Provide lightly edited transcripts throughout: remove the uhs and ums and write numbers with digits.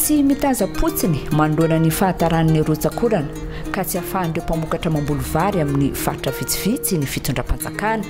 Tsy mitazam-potsiny manoloana ny fahataran'ny rotsak'orana ka tsy ahafahan'ireo mpamokatra mamboly vary amin'ny faritra vitsivitsy ny fitondram-panjakana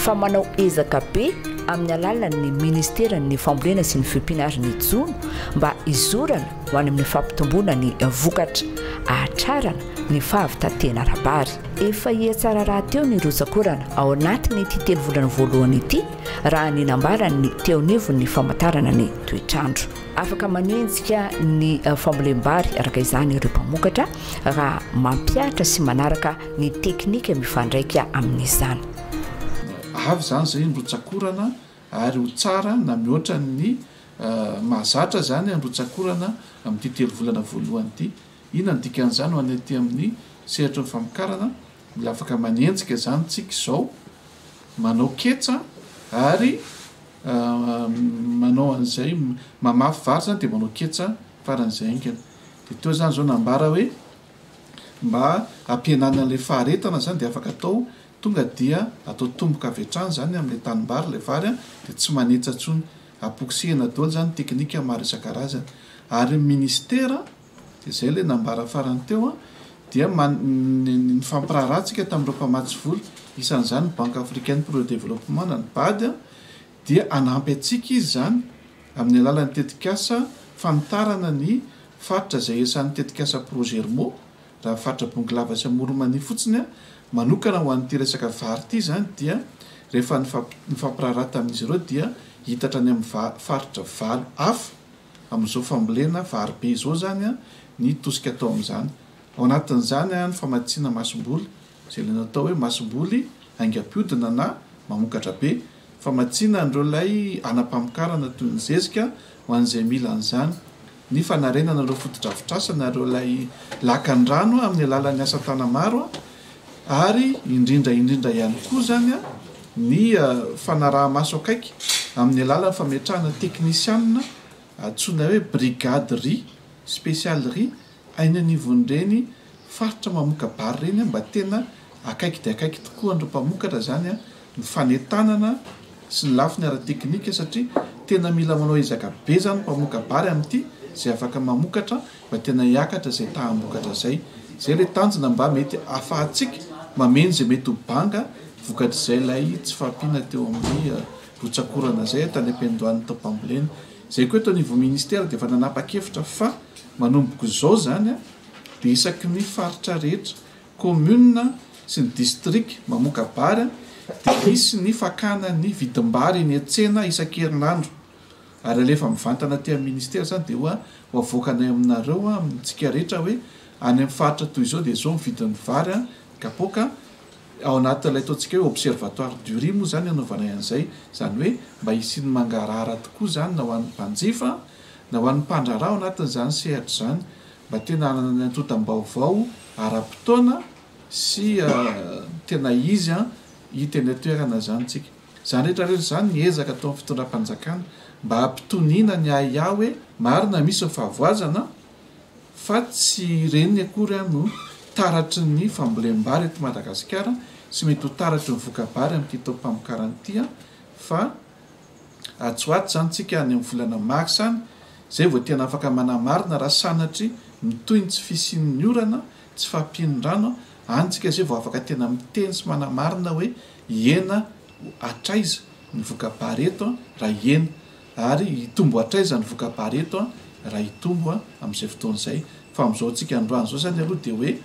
fa manao ezaka be amin'ny alalan'ny ministeran'ny fambolena sy ny fiompiana ary ny jono mba hizorana ho any amin'ny fampitomboana ny vokatra ahatrarana ny fahavitantena ara-bary. Efa hihatsara rahateo ny rotsak'orana ao anatin'ity telovolana voalohany ity raha ny nambaran'ny teo anivon'ny famantarana ny toetr'andro. Afaka manenjika ny fambolem-bary araka izany ireo mpamokatra raha mampihatra sy manaraka ny teknika mifandraika amin'izany. Avy izany izay ny rotsak'orana ary ho tsara na mihoatra ny mahazatra izany ny rotsak'orana amin'ity telovolana voalohany ity. Inona no dikan'izany ho an'ny aty amin'ny sehatry ny famokarana? Mila afaka manenjika izany tsika izao, manao ketsa ary manao an'izay mamafy vary izany dia manao ketsa faran'izay haingana. Dia teo izany izao nambara hoe mba hampihenana an'ilay faharetana izany dia afaka atao tonga dia atao tomboka avy hatrany izany amin'ilay tanimbary ilay vary dia tsy manetsa intsony. Apoksihina daholo izany teknika maro isan-karazany. Ary ny ministera Dia izay ilay nambara farany teo dia nifampiraharaha tsika tamin'ireo mpamatsy vola, isan'izany ny Banque Africaine pour le Développement na ny bad, dia hanampy antsika izy izany amin'ny alalan'ny tetikasa fanitarana ny faritra izay isan'ny tetikasa Progermo, raha faritra Bongolava sy Amoron'i-Mania fotsiny manokana ho an'ity resaka vary ity izany dia rehefa nifampiraharaha tamin'izy ireo dia hitatra any amin'ny faritra valo hafa Amin'izao fambolena vary be izao izany ny tosika atao amin'izany. Ao anatin'izany ny famatsiana masomboly, izay ilay natao hoe masomboly haingam-pihodina na mamokatra be, famatsiana an'ireo ilay anam-pamokarana toy ny zezika ho an'izay mila an'izany, ny fanarenana ireo fotodrafitrasa na ireo ilay lakan-drano amin'ny alalan'ny asa tana-maro ary indrindra indrindra ihany koa izany ny fanaraha-maso akaiky amin'ny alalan'ny fametrahana teknisianina antsoina hoe brigade riz spécial riz any anivon'ireny faritra mamoka-bary ireny mba tena akaiky dia akaiky tokoa an'ireo mpamokatra izany ny fanentanana sy ny lafiny ara-teknika satria tena mila manao ezaka be izany mpamoka-bary amin'ity izay afaka mamokatra mba tena hiakatra izay taham-bokatra izay. Izay ilay tanjona mba mety ahafahantsika mameno izay mety ho banga vokatr'izay ilay tsy fahampiana teo amin'ny rotsak'orana izay tany am-piandohan'ny taom-pambolena. Izay koa eto anivon'ny ministera dia efa nanapa-kevitra fa manomboka izao izany dia isaky ny faritra rehetra, commune sy ny district mamoka-bary dia hisy ny fakana ny vidim-bary eny an-tsena isan-kerinandro. Ary alefa mivantana aty amin'ny ministera izany dia hoa ho avoakanay aminareo amintsika rehetra hoe any amin'ny faritra toy izao dia izao ny vidin'ny vary kapoaka ao anatin'ilay ataontsika hoe observatoire du riz moa izany anaovanay an'izay, izany hoe mba hisian'ny mangarahara tokoa izany na ho an'ny mpanjifa na ho an'ny mpandraharaha ao anatin'izany sehatra izany mba tena hanana ny antontam-baovao ara-potoana sy tena izy hita eny an-toerana izany tsika. Izany rehetra rehetra izany ny ezaka ataon'ny fitondram-panjakana mba hampitoniana ny ahiahy hoe marina misy ny fahavoazana fa tsy ireny akory no taratry ny fambolem-bary eto Madagasikara sy mety ho taratry ny voka-bary amin'ity taom-pamokarana ity fa atsy ho atsy izany tsika any amin'ny volana marsa any izay vao tena afaka manamarina raha sanatria mitohy ny tsy fisian'ny orana, tsy fahampian'ny rano, any tsika izay vao afaka tena miteny sy manamarina hoe Hihena hatraiza ny voka-bary eto raha hihena ary hitombo hatraiza ny voka-bary eto raha hitombo amin'izay fotoana izay. Fa amin'izao antsika androany izao izany aloha dia hoe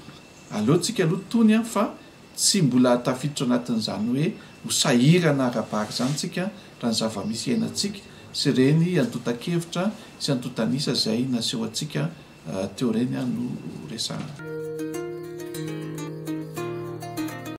aleo tsika aloha tony fa tsy mbola tafiditra anatin'izany hoe ho sahirana ara-bary izany tsika raha ny zava-misy iainantsika sy ireny antontan-kevitra sy antontan'isa izay naseho antsika teo ireny no resahana.